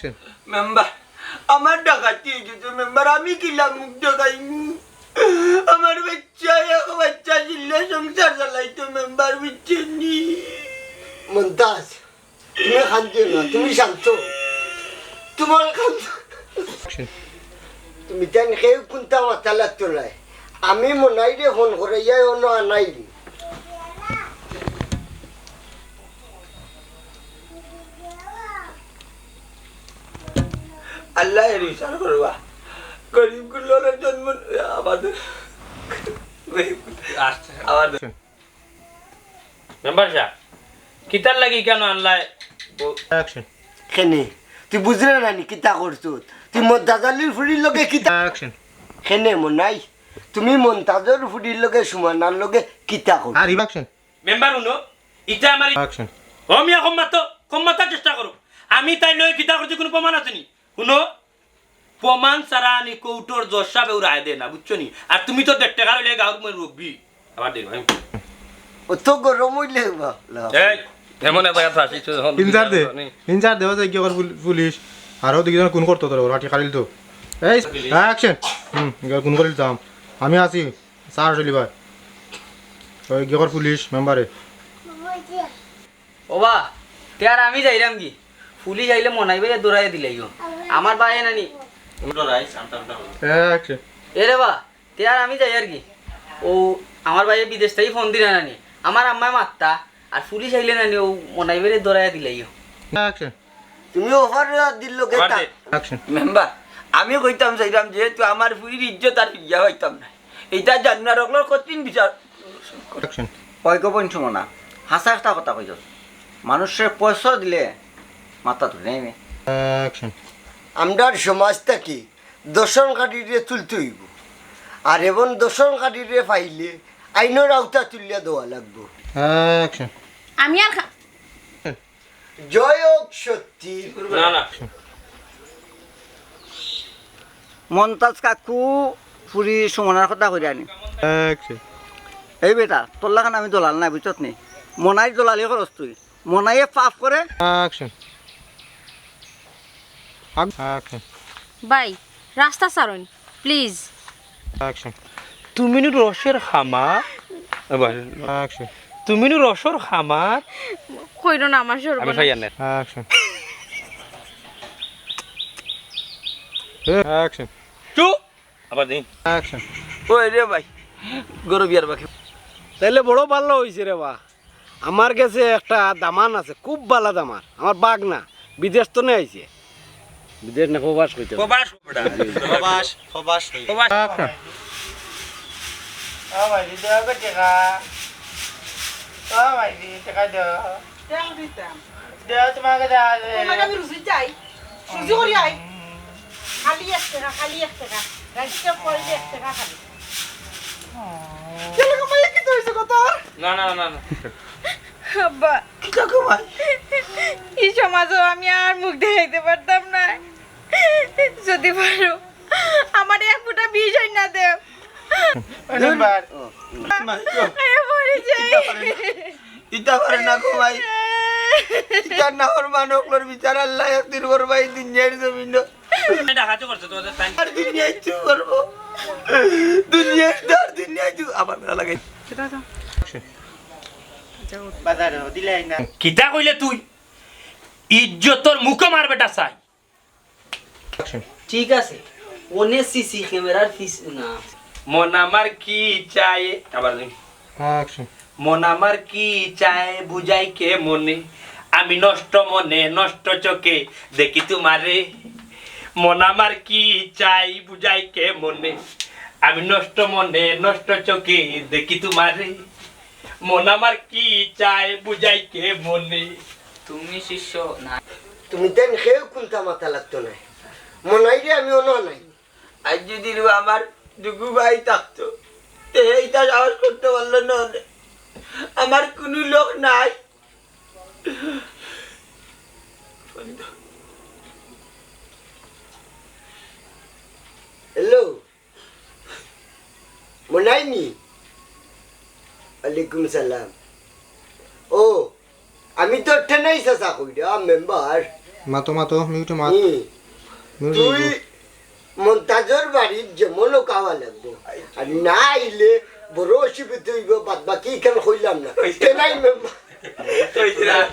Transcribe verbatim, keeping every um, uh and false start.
মেম্বার, আমার ডাকাতি অই গেছে মেম্বার, আমি কিলা মুখ দেখাইমু? আমার বাচ্চা, এক বাচ্চা চিল্লা সংসার চালাইতো মেম্বার, বুঝছইন নি? মন্তাজ, তুমি কান্দিও না, তুমি শান্ত। তুমার কান্দ, তুমি তাইন কেউ কুন্তা মাতা লাগতো নায়। আমি মনাইরে ফোন করাইয়া অনো আনাইলি। আল্লায় বিচার করবা। গরিব গুলোর জন্ম আমাদের গরিব গুলো। আচ্ছা। আমাদের মেম্বার সাব, কিতার লাগি কেনে আনলায়? ও অ্যাকশন। কেনে? তুই বুঝরে না নি কিতা করছত? তুই মন্তাজ আলীর ফুড়ির লগে কিতা? অ্যাকশন। কেনে মনাই? তুমি মন্তাজর ফুড়ির লগে সুমনার লগে কিতা করছো? আর অ্যাকশন। মেম্বার হুনো, ইটা আমার অ্যাকশন। ও মিয়া, কম মাতো, কম মাতার চেষ্টা করো। আমি তাইর লগে কিতা করছি কুনু প্রমাণ আছে নি? হুনো, প্রমাণ ছাড়া আনি কোর্টর জজ সাবে রায় দেয় না, বুঝছো নি? আর তুমি তো দেড় টেকার অইলে গাঁওর মুরব্বি। আবার দেরি অইবো। অত গরম অইলে বা-, লা- এই, এমন এক জাগাত আছি, তুই যখন ইনচার্জ দে, নি। ইনচার্জ দে, ওই যে কি কর পুল-, পুলিশ। আর ওদিকে যেন খুন করতো তোর, লাঠি খালিল তো। এই, পুলিশ। অ্যাকশন। হুম, ইগু খুন করিল তো আম। আমি আছি, স্যার চলি ভাই। ওই কি কর পুলিশ মেম্বারে। ওবা, তে আর আমি যাইরাম কি? পুলিশ আইলে মনাই ভাইয়ে দৌড়াইয়া দিলাইও। আমার ভাইয়ে নানি। উল্টো রাইস, আমটা উল্টা হলো। অ্যাকশন। এ রে বা, তে আর আমি যাই আর কি। ও, আমার ভাইয়ে বিদেশ থাকি ফোন দিরা নানি। আমার আম্মায় মাত্তা, আর পুলিশ আইলে নানি, ও মনাই ভাইরে দৌড়াইয়া দিলাইও। অ্যাকশন। তুমি অফার দিল লোকে আমার তা- দে। অ্যাকশন। মেম্বার, আমি কইতাম চাইরাম যেহেতু আমার ফুড়ির ইজ্জত আর ফিরিয়া পাইতাম না। ইটা জানার অকলর কঠিন বিচার। অ্যাকশন। ওই গোপন সুমনা, হাছা একটা কথা কইছ। মানুষরে পয়সা দিলে মাথা ধরে নেই। অ্যাকশন। আমরার সমাজ থাকি দর্শনকারীরে তুলতে অইবো। আর এমন দর্শনকারীরে পাইলে আইনর আওতা তুলিয়া দেওয়া লাগবো। অ্যাকশন। আমি আর খা- জয় হোক সত্যি। না, না। মন্তাজ কাকু, ফুড়ি সুমনার কথা কইরা নি। অ্যাকশন। এই বেটা, তোর লাখান আমি দলাল নায়, বুঝছত নি? মনাইর দলালি করস তুই। মনাইয়ে পাপ করে। অ্যাকশন। অ্যাকশন। ভাই, রাস্তা ছাড়ইন, প্লিজ। অ্যাকশন। তুমি নু রসের খামার। এবার। অ্যাকশন। তুমি নু রসর খামার। কইরো না আমার আমি সর্বনাশ। খাই আনের। অ্যাকশন। অ্যাকশন। চুপ। আবার দিন। অ্যাকশন। ওই রে ভাই, গরু বিয়ার বাকি। তাইলে বড় ভালা অইছে রে বা। আমার গেছে একটা দামান আছে, খুব ভালা দামান। আমার বাগনা, বিদেশ তনে আইছে। বিদেশ না, প্রবাস কইতে অয়। প্রবাস বেটা। প্রবাস, প্রবাস কই? প্রবাস। ও ভাই, দিতে হবে টেকা। ও ভাই, দি, টেকা দেও। দেও দিতাম। দেও, তোমার কাছে আছে। তোমার আমি রুজি চাই। রুজি করি আই। খালি এক টেকা, খালি এক টেকা। রাইতে কেউ পড়লে এক টেকা খালি। কেন গো মাইয়া, কিতা অইছে গো তোর? না, না, না, না। আব্বা। কিতা গো মাই? ই সমাজো আমি আর মুখ দেখাইতে পারতাম না। যদি পারো, আমার এক ফুটা বিষ আইনা দেও। মেম্বার। মাই গো। আয়া পড়ি যাই। ইতা পারে না গো ভাই। ইতা না অর মানু অকলর বিচার আল্লায় একদিন করবা ই দুনিয়ার জমিনো। এটা হাতে করছে তোমাদের টাইম। আর দুনিয়ায় চুপ করবো। দুনিয়ায় তো আর দুনিয়ায় চুপ। আবার বেড়া লাগাই। বাজারে দিলাই না। কিতা কইলে তুই? ইজ্জতর মুখো মার বেটা চাই। অ্যাকশন। ঠিক আছে, অনে সিসি ক্যামেরার পিছ-, না। মন আমার কি চায়, আবার দিন। অ্যাকশন। মন আমার কি চায় বুঝাই কে মনে, আমি নষ্ট মনে নষ্ট চোখে দেখি তোমারে। মন আমার কি চায় বুঝাই কে মনে, আমি নষ্ট মনে নষ্ট চোখে দেখি তোমারে। মন আমার কি চায় বুঝাই কে মনে। তুমি শিষ্য না। তুমি তেন কেউ কুন্তা মাতা লাগতো নায়। মনাইরে আমি অনো নাই। আইজ যদি রে আমার দুগু ভাই থাকতো, তে ইতা সাহস করতে পারলো না। আমার কুনু লোক নাই। হ্যালো, মনাই নি? ওয়ালাইকুম সালাম। ও, আমি তো টেনাই চাচা কইরা, মেম্বার। মাতো, মাতো, মিউটে মাত। হুম। মিউটে তুই মাত। মন্তাজর বাড়িত যেমন খাওয়া লাগবো, আর না আইলে বড় অসুবিধা অইবো। বাদ বাকি ইখান কইলাম না। কেনাই মেম্বার।